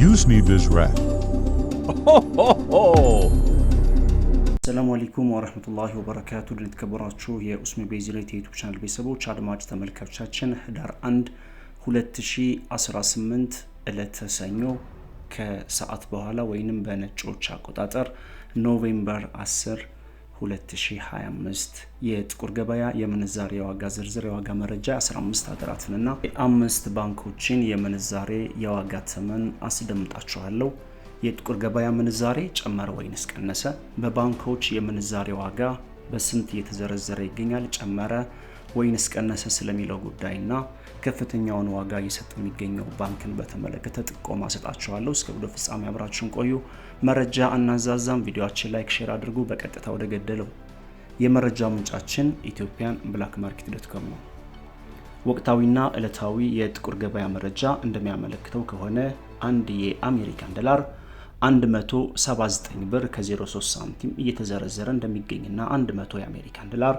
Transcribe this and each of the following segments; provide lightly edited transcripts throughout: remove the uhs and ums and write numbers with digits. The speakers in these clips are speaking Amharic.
Usmi Bizrat. Ho ho ho! ሰላሙ አለይኩም ወረህመቱላሂ ወበረካቱ። የተከበራችሁ የኡስሚ ቤዝሬት የ YouTube channel ቤተሰቦች፣ አድማጭ ተመልካቾቻችን፣ ህዳር 1 2018 ዕለተ ሰኞ ከሰዓት በኋላ ወይንም በነጮች አቆጣጠር November 10 2025 የጥቁር ገበያ የምንዛሬ የዋጋ ዝርዝር፣ የዋጋ መረጃ፣ 15 ሀገራትንና የአምስት ባንኮችን የምንዛሬ የዋጋ ተመን አስደምጣችኋለሁ። የጥቁር ገበያ ምንዛሬ ጨመረ ወይንስ ቀነሰ? በባንኮች የምንዛሬ ዋጋ በስንት እየተዘረዘረ ይገኛል? ጨመረ ወይንስ ቀነሰ ስለሚለው ጉዳይና ከፍተኛውን ዋጋ እየሰጠ የሚገኘው ባንክን በተመለከተ ጥቆማ ሰጣችኋለሁ። እስከ ቪዲዮ ፍጻሜ አብራችሁን ቆዩ። መረጃ አናዛዛም። ቪዲዮአችን like፣ share አድርጉ። በቀጥታ ወደ ገደለው። የመረጃ ምንጫችን Ethiopian Black Market dot com ነው። ወቅታዊና ዕለታዊ የጥቁር ገበያ መረጃ እንደሚያመለክተው ከሆነ አንድ የአሜሪካን ዶላር 179 ብር ከ03 ሳንቲም እየተዘረዘረ እንደሚገኝና 100 የአሜሪካን ዶላር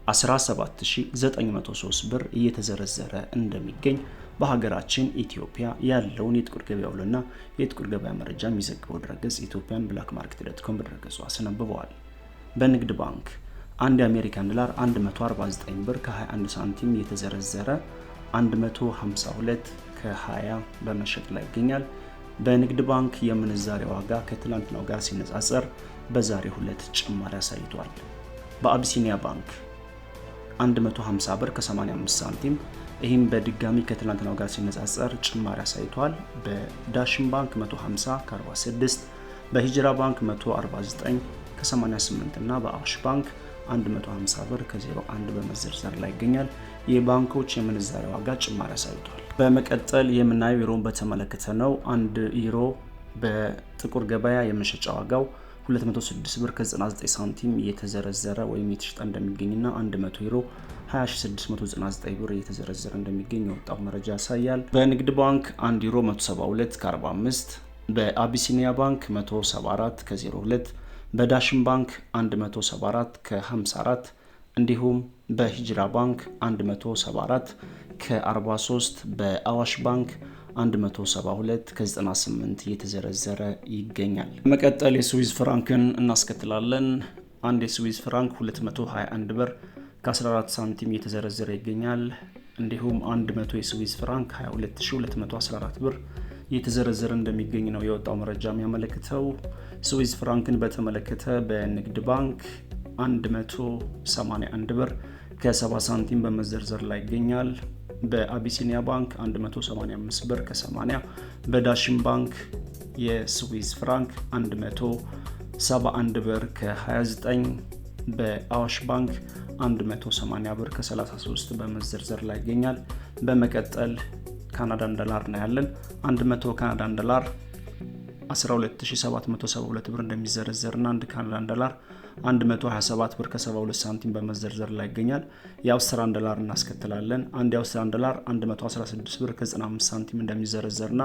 17903 ብር እየተዘረዘረ እንደሚገኝ በሀገራችን ኢትዮጵያ ያለውን የጥቁር ገበያ ውሎና የጥቁር ገበያ መረጃ የሚዘግበው ድረገጽ Ethiopian Black Market dot com በድረገጹ አስነብበዋል። በንግድ ባንክ አንድ የአሜሪካን ዶላር 149 ብር ከ21 ሳንቲም እየተዘረዘረ 152 ከ20 በመሸጥ ላይ ይገኛል። በንግድ ባንክ የምንዛሬ ዋጋ ከትላንትናው ጋር ሲነጻጸር በዛሬው ዕለት ጭማሪ አሳይቷል። በአቢሲኒያ ባንክ 150 ብር ከ85 ሳንቲም፣ ይህም በድጋሚ ከትላንትናው ጋር ሲነጻጸር ጭማሪ አሳይቷል። በዳሽን ባንክ 150 ከ46፣ በሂጅራ ባንክ 149 ከ88 እና በአዋሽ ባንክ 150 ብር ከ01 በመዘርዘር ላይ ይገኛል። የባንኮች የምንዛሬ ዋጋ ጭማሪ አሳይቷል። በመቀጠል የምናየው ዩሮን በተመለከተ ነው። አንድ ዩሮ በጥቁር ገበያ የመሸጫ ዋጋው 206 ብር ከ99 ሳንቲም እየተዘረዘረ ወይም እየተሸጠ እንደሚገኝና 100 ዩሮ 20699 ብር እየተዘረዘረ እንደሚገኝ የወጣው መረጃ ያሳያል። በንግድ ባንክ 1 ዩሮ 172 ከ45፣ በአቢሲኒያ ባንክ 174 ከ02፣ በዳሽን ባንክ 174 ከ54 እንዲሁም በሂጅራ ባንክ 174 ከ43፣ በአዋሽ ባንክ 172 ከ98 እየተዘረዘረ ይገኛል። በመቀጠል የስዊዝ ፍራንክን እናስከትላለን። አንድ የስዊዝ ፍራንክ 221 ብር ከ14 ሳንቲም እየተዘረዘረ ይገኛል። እንዲሁም 100 የስዊዝ ፍራንክ 22214 ብር እየተዘረዘረ እንደሚገኝ ነው የወጣው መረጃ የሚያመለክተው። ስዊዝ ፍራንክን በተመለከተ በንግድ ባንክ 181 ብር ከ70 ሳንቲም በመዘርዘር ላይ ይገኛል። በአቢሲኒያ ባንክ 185 ብር ከ80፣ በዳሽን ባንክ የስዊዝ ፍራንክ 171 ብር ከ29፣ በአዋሽ ባንክ 180 ብር ከ33 በመዘርዘር ላይ ይገኛል። በመቀጠል ካናዳን ዶላር ነው ያለን። 100 ካናዳን ዶላር 12772 ብር እንደሚዘረዘርና አንድ ካናዳን ዶላር 127 ብር ከ72 ሳንቲም በመዘርዘር ላይ ይገኛል። የአውስትራን ዶላር እናስከትላለን። አንድ የአውስትራን ዶላር 116 ብር ከ95 ሳንቲም እንደሚዘረዘርና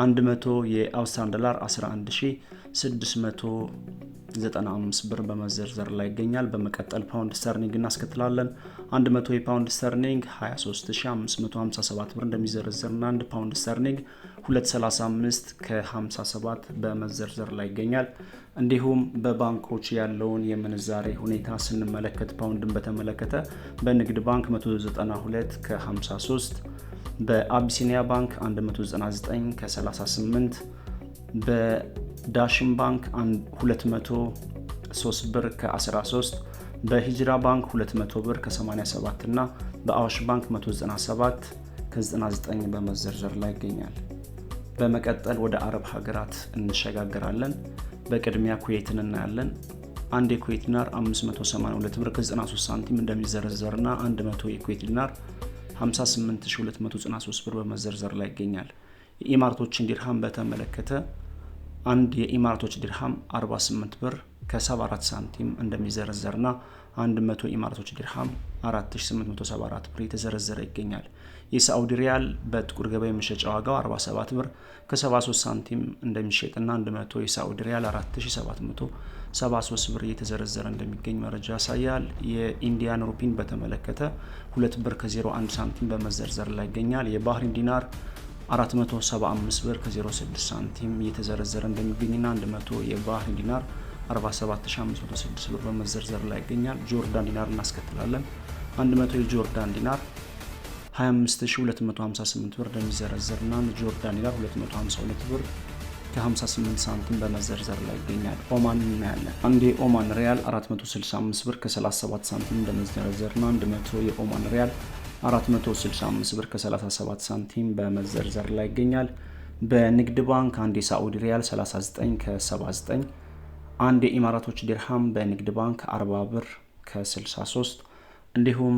100 የአውስትራን ዶላር 11695 ብር በመዘርዘር ላይ ይገኛል። በመቀጠል ፓውንድ ስተርሊንግ እናስከትላለን። 100 የፓውንድ ስተርሊንግ 23557 ብር እንደሚዘረዘርና 1 ፓውንድ ስተርሊንግ 235 ከ57 በመዘርዘር ላይ ይገኛል። እንዲሁም በባንኮች ያለውን የምንዛሬ ሁኔታ ስንመለከት ፓውንድን በተመለከተ በንግድ ባንክ 192 ከ53፣ በአቢሲኒያ ባንክ 199 ከ38፣ በዳሽን ባንክ 203 ብር ከ13፣ በሂጅራ ባንክ 200 ብር ከ87 እና በአዋሽ ባንክ 197 ከ99 በመዘርዘር ላይ ይገኛል። በመቀጠል ወደ አረብ ሀገራት እንሸጋገራለን። በቅድሚያ ኩዌትን እናያለን። አንድ የኩዌት ዲናር 582 ብር ከ93 ሳንቲም እንደሚዘረዘርና 100 የኩዌት ዲናር 58293 ብር በመዘርዘር ላይ ይገኛል። የኢማራቶችን ዲርሃም በተመለከተ አንድ የኢማራቶች ዲርሃም 48 ብር ከ74 ሳንቲም እንደሚዘረዘርና 100 ኢማራቶች ዲርሃም 4874 ብር የተዘረዘረ ይገኛል። የሳዑዲ ሪያል በጥቁር ገበያ የመሸጫ ዋጋው 47 ብር ከ73 ሳንቲም እንደሚሸጥና 100 የሳዑዲ ሪያል 4773 ብር እየተዘረዘረ እንደሚገኝ መረጃ ያሳያል። የ Indian ሩፒን በተመለከተ 2 ብር ከ01 ሳንቲም በመዘርዘር ላይ ይገኛል። የባህሪን ዲናር 475 ብር ከ06 ሳንቲም እየተዘረዘረ እንደሚገኝና 100 የባህሬን ዲናር 47506 ብር በመዘርዘር ላይ ይገኛል። ጆርዳን ዲናር እናስከትላለን። 100 የጆርዳን ዲናር 25258 ብር እንደሚዘረዘርና አንድ ጆርዳን ዲናር 252 ብር ከ58 ሳንቲም በመዘርዘር ላይ ይገኛል። ኦማን እናያለን። አንድ የኦማን ሪያል 465 ብር ከ37 ሳንቲም እንደሚዘረዘርና 100 የኦማን ሪያል 465 ብር ከ37 ሳንቲም በመዘርዘር ላይ ይገኛል። በንግድ ባንክ አንድ የሳዑዲ ሪያል 39 ከ79፣ አንድ የኢማራቶች ዲርሃም በንግድ ባንክ 40 ብር ከ63፣ እንዲሁም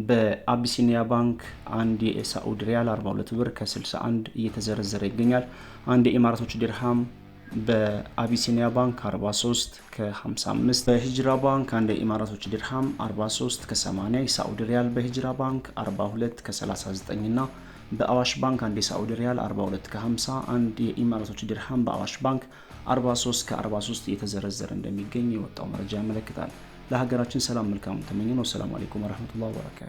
በአቢሲኒያ ባንክ አንድ የሳዑዲ ሪያል 42 ብር ከ61 እየተዘረዘረ ይገኛል። አንድ የኢማራቶች ዲርሃም በአቢሲኒያ ባንክ 43 ከ55፣ በሂጅራ ባንክ አንድ የኢማራቶች ዲርሃም 43 ከ80፣ የሳዑዲ ሪያል በሂጅራ ባንክ 42 ከ39 እና በአዋሽ ባንክ አንድ የሳዑዲ ሪያል 42 ከ50፣ አንድ የኢማራቶች ዲርሃም በአዋሽ ባንክ 43 ከ43 እየተዘረዘረ እንደሚገኝ የወጣው መረጃ ያመለክታል። ለሀገራችን ሰላም መልካም ተመኘን። والسلام عليكم ورحمة الله وبركاته።